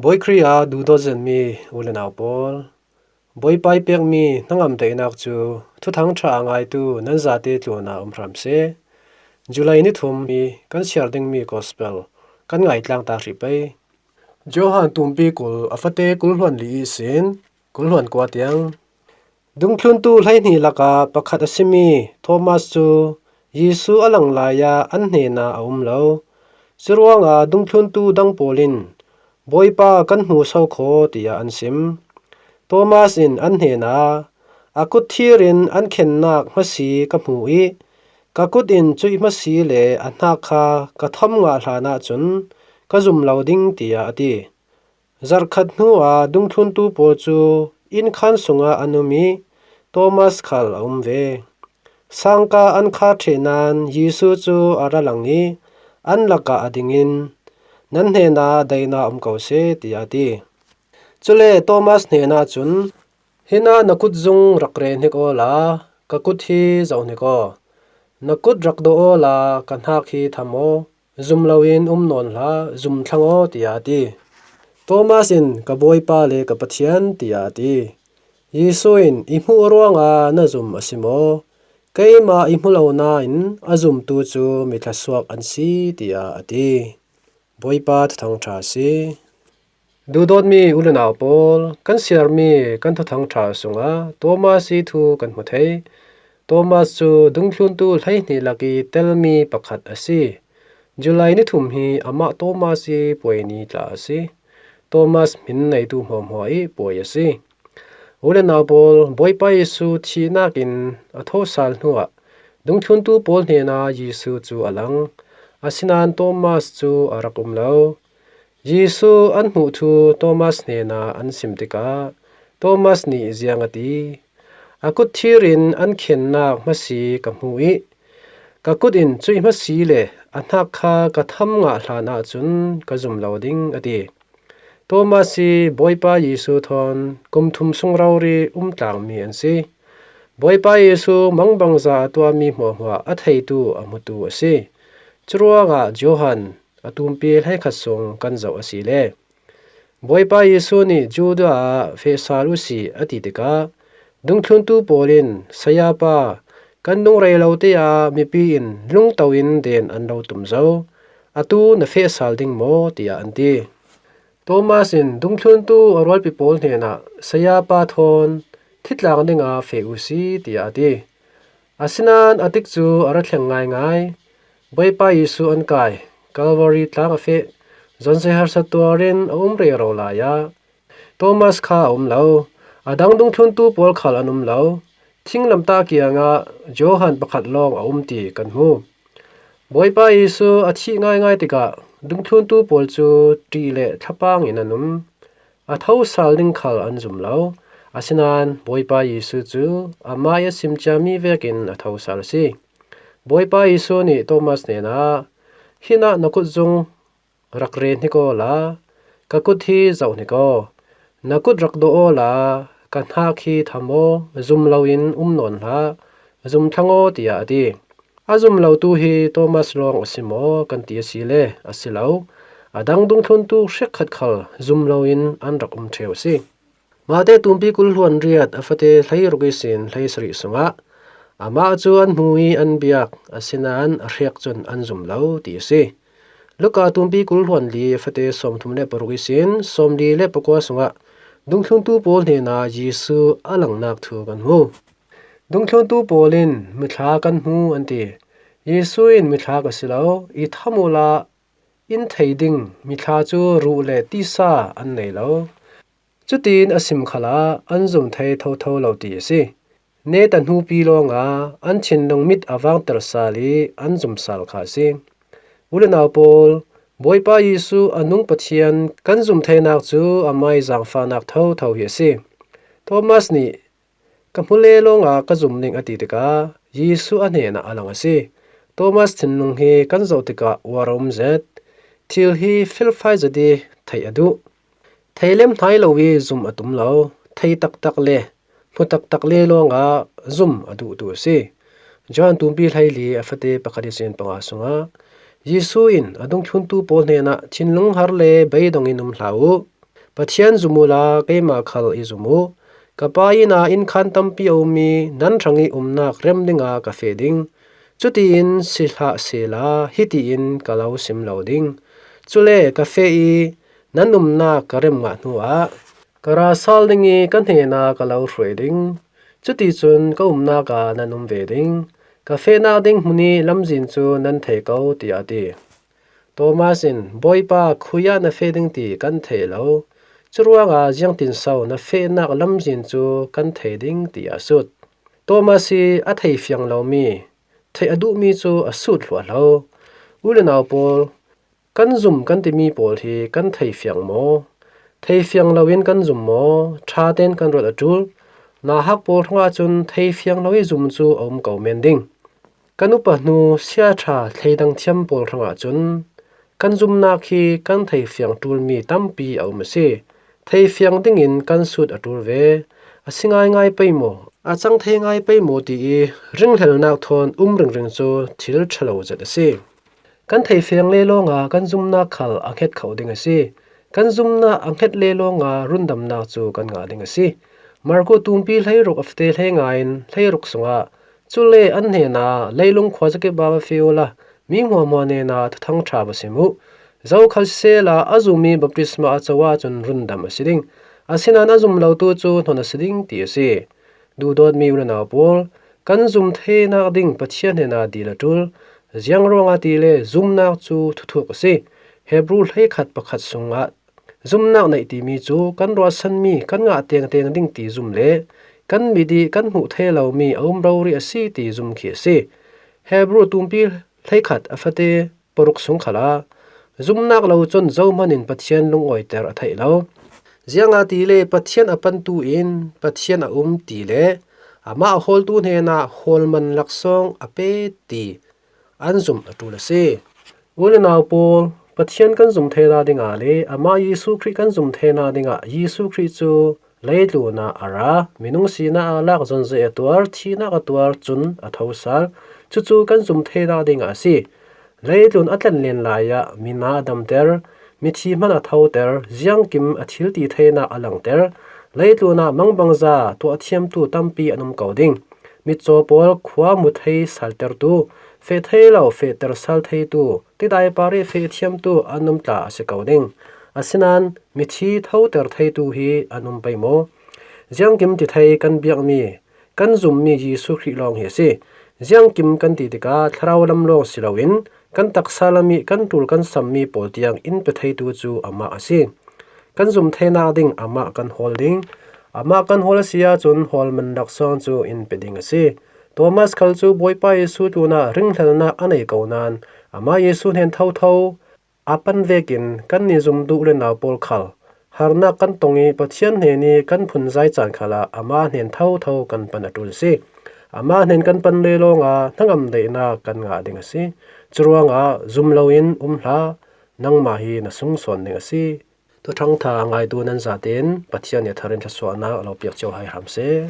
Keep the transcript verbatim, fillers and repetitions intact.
Bawi Khrih ah duhdawt zenmi u le nau pawl, Bawipa i pekmi hnangam daihnak cu Thuthang ṭha a ngaitu nan zate tlunah um hram seh. July ni thum hi kan siar dingmi gospel kan ngaitlang ta hrih pei. Johan tumpi kul a fate kul hluan li ihsin kul hluan kua tiang. Dungthluntu hleihnih lakah pakhat a simi Thomas cu Jesuh a lang lai ah an hnenah a um lo. Curuangah dungthluntu dang pawl in, "Bawipa, kan hmu so khaw," tiah an sim. Thomas in an hnenah, "A kut thir in an khennak hmasi ka hmu i ka kut in cuih hmasi le a hnak kha ka tham ngah hlan ahcun ka zum lo ding," tiah a ti. Zarhkhat hnuah dungthluntu pawl cu innkhan sungah an um i Thomas khal a um ve. Sangka an khar ṭheh nain Jesuh cu a ra lang i an lakah a dingin, "Nan hnenah daihnak um ko seh," tiah a ti. Cule Thomas hnenah cun, "Hinah na kut zung rak re hnik awla ka kut hi zoh hnik aw. Na kut rak dawh awla ka hnak hi tham aw. Zum loin um nawn hlah, zum thlang aw," tiah a ti. Thomas in, "Ka Bawipa le ka Pathian," tiah a ti. Jesuh in, "I hmuh ruangah na zum a si maw? Keimah i hmu lo nain a zumtu cu mi thluasuak an si," tiah a ti. Bawipa Thuthang ṭha a si. Duhdawtmi u le nau pawl, kan siarmi kan Thuthang ṭha sungah Thomas i thu kan hmu thei. Thomas cu dungthluntu hleihnih lak i telmi pakhat a si. July ni thum hi amah Thomas i puai ni tla a si. Thomas hmin neitu hmuahhmuah i puai a si. U le nau pawl, Bawipa Jesuh thihnak in a thosal hnuah dungthluntu pawl hnenah Jesuh cu a lang. Asinain Thomas cu a rak um lo. Jesuh an hmuh thu Thomas hnenah an sim tikah Thomas nih ziang a ti? "A kut thir in an khennak hmasi ka hmu i ka kut in cuih hmasi le a hnak kha ka tham ngah hlan ahcun ka zum lo ding," a ti. Thomas hi Bawipa Jesuh thawn kum thum sung rori um tlangmi an si. Bawipa Jesuh mangbangza a tuahmi hmuahhmuah a theitu, a hmutu a si. Curuangah Johan a tumpi hleikhat sung kan zoh a si le Bawipa Jesuh nih Judah ah feh sal uhsi a ti tikah dungthluntu pawl in, "Sayapa, kan nung rei lo te ah mipi in lungto in den an lo tum zo. Atu na feh sal ding maw?" tiah an ti. Thomas in dungthluntu a rualpi pawl hnenah, "Sayapa thawn thitlang dingah feh uhsi," tiah a ti. Asinain a tikcu a ra thleng ngaingai. Bawipa Jesuh an kai, Calvary tlang a feh, zonzia harsa tuar in a um rero lai ah Thomas kha a um lo. A dang dungthluntu pawl khal an um lo. Thinglamtah kiangah Johan pakhat lawng a um ti kan hmu. Bawipa Jesuh a thih ngaingai tikah dungthluntu pawl cu ṭih le thlapang in an um. A thosal ding khal an zum lo. Asinain Bawipa Jesuh cu amah i a sim ciami vekin a thosal a si. Bawipa Jesuh nih Thomas hnenah, "Hinah na kut zung rak re hnik awla ka kut hi zoh hnik aw. Na kut rak dawh awla ka hnak hi tham aw, zum loin um nawn hlah, zum thlang aw," tiah a ti. A zum lotu hi Thomas lawng a si maw kan ti a si le, a si lo. A dang dungthluntu hrekkhat khal zum loin an rak um ṭheu a si. Mate tumpi kul hluan riat a fate hleiruk ihsin hleisarih sungah, "Amah cu an hmu i an biak, asinain a hrek cun an zum lo," ti a si. Luka tumpi kul hluan li a fate sawmthum le paruk ihsin sawmli le pakua sungah dungthluntu pawl hnenah Jesuh a langnak thu kan hmu. Dungthluntu pawl in, "Mithla kan hmu," an ti. Jesuh in mithla ka si lo, i tham uhla in thei ding mithla cu ruh le tisa an nei lo. Cutin a sim khalah an zum thei thotho lo ti a si. Neta hnupi lawngah an thinlung mit a vangter sal i an zum sal kha a si. U le nau pawl, Bawipa Jesuh a nung Pathian kan zum theinak cu amah i zaangfahnak thotho hi a si. Thomas nih, "Ka hmu le lawngah ka zum ning," a ti tikah Jesuh a hnenah a lang a si. Thomas thinlung hi kan zoh tikah uar a um zet. Thil hi felfai zet i theih a duh. Thei lem hnai lo i zum a tum lo. Thei taktak le hmu taktak le lawngah zum a duhtu a si. Johan tumpi hleili a fate pakhat ihsin panga sungah Jesuh in a dungthluntu pawl hnenah, "Thinlung har le beidong in um hlah uh. Pathian zum uhla keimah khal i zum uh. Ka Pa inn ah innkhan tampi a um i nan hrang i umnak rem dinga ka feh ding. Cutiin si hlah sehla hitiin ka lo sim lo ding. Cule ka feh i nan umnak ka rem ngah hnuah ka ra sal ding i ka hnena ka lo hruai ding. Cuticun ka umnak ah nan um ve ding. Ka fehnak ding hmun i lamzin cu nan thei ko, tiah a ti. Thomas in, "Bawipa, khui ah na feh ding ti kan thei lo. Curuangah ziangtinso na fehnak lamzin cu kan thei ding?" tiah a sut. Thomas hi a thei fiang lomi, theih a duhmi cu a sut hluahhlo. U le nau pawl, kan zum kan timi pawl hi kan thei fiang maw? Thei fiang loin kan zum maw? Ṭha tein kan ruat a ṭul. Nauhak pawl hrangah cun thei fiang lo i zum cu a um ko men ding. Kan upa hnu siaṭha thleidang thiam pawl hrangah cun kan zumnak hi kan thei fiang ṭulmi tampi a um a si. Thei fiang dingin kan sut a ṭul ve. A si ngaingai pei maw, a cang thei ngai pei maw ti i ringhlelnak thawn um ringring cu thil ṭha lo zet a si. Kan thei fiang le lawngah kan zumnak khal a hnget kho ding a si. Kan zumnak a hnget le lawngah rundamnak cu kan ngah ding a si. Marku tumpi hleiruk a fate hleinga in hleiruk sungah, "Cule an hnenah, 'Leilung khuazakip ah va feh uhla, mi hmuahhmuah hnenah Thuthang ṭha va sim uh. Zokhal sisehla a zummi baptisma a co ahcun rundam a si ding. Asinain a zum lotu cu hnon a si ding,' ti a si." Duhdawtmi u le nau pawl, kan zum theinak ding Pathian hnenah dil a ṭul. Ziang ruangah ti le zumnak cu thuthuk a si. Hebru hleikhat pakhat sungah zumnak neih timi cu kan ruahsanmi kan ngah tengteng ding ti zum le kan mit i kan hmuh thei lomi a um rori a si ti zum khi a si. Hebru tumpi hleikhat a fate paruk sung khalah zumnak lo cun zohman in Pathian lungawiter a theih lo. Ziangahtile Pathian a pantu in Pathian a um ti le amah a hawltu hnenah hawlman laksawng a pe ti an zum a ṭul a si. U le nau pawl, Pathian kan zum theinak dingah le amah Jesuh Khrih kan zum theinak dingah Jesuh Khrih cu leitlun ah a ra, minung sinak aa lak, zonzai a tuar, thihnak a tuar, cun a tho sal. Cucu kan zum theinak dingah a si. Leitlun a tlanlen lai ah mina a damter, mithi hman a thoter, ziangkim a thil ti theinak a langter, leitlun ah mangbangza tuahthiamtu tampi an um ko ding. Mitcaw pawl, khua mu thei saltertu, feh thei lo fehter sal theitu, tidai par i feh thiamtu an um tla a si ko ding. Asinain mithi thoter theitu hi an um pei maw? Ziangkim ti thei kan biakmi, kan zummi Jesuh Khrih lawng hi a si. Ziangkim kan ti tikah thlarau lam lawng si loin kan taksa lam i kan ṭul kan sammi pawl tiang in pe theitu cu amah a si. Kan zum theinak ding amah kan hawl ding. Amah kan hawl a si ahcun hawlman laksawng cu in pe ding a si. Thomas khal cu Bawipa Jesuh tlunah ringhlelnak a nei ko nain amah Jesuh hnen thotho a pan vekin kannih zum duh le nau pawl khal harnak kan tong i Pathian hnen i kan phunzai caan khalah amah hnen thotho kan pan a ṭul a si. Amah hnen kan pan le lawngah hnangam daihnak kan ngah ding a si. Curuangah zum loin um hlah, nangmah hi na sung sawn ding a si. Thuthang ṭha ngaitu nan zaten Pathian nih a thar in thluasuahnak a lo piak cio hai hram seh.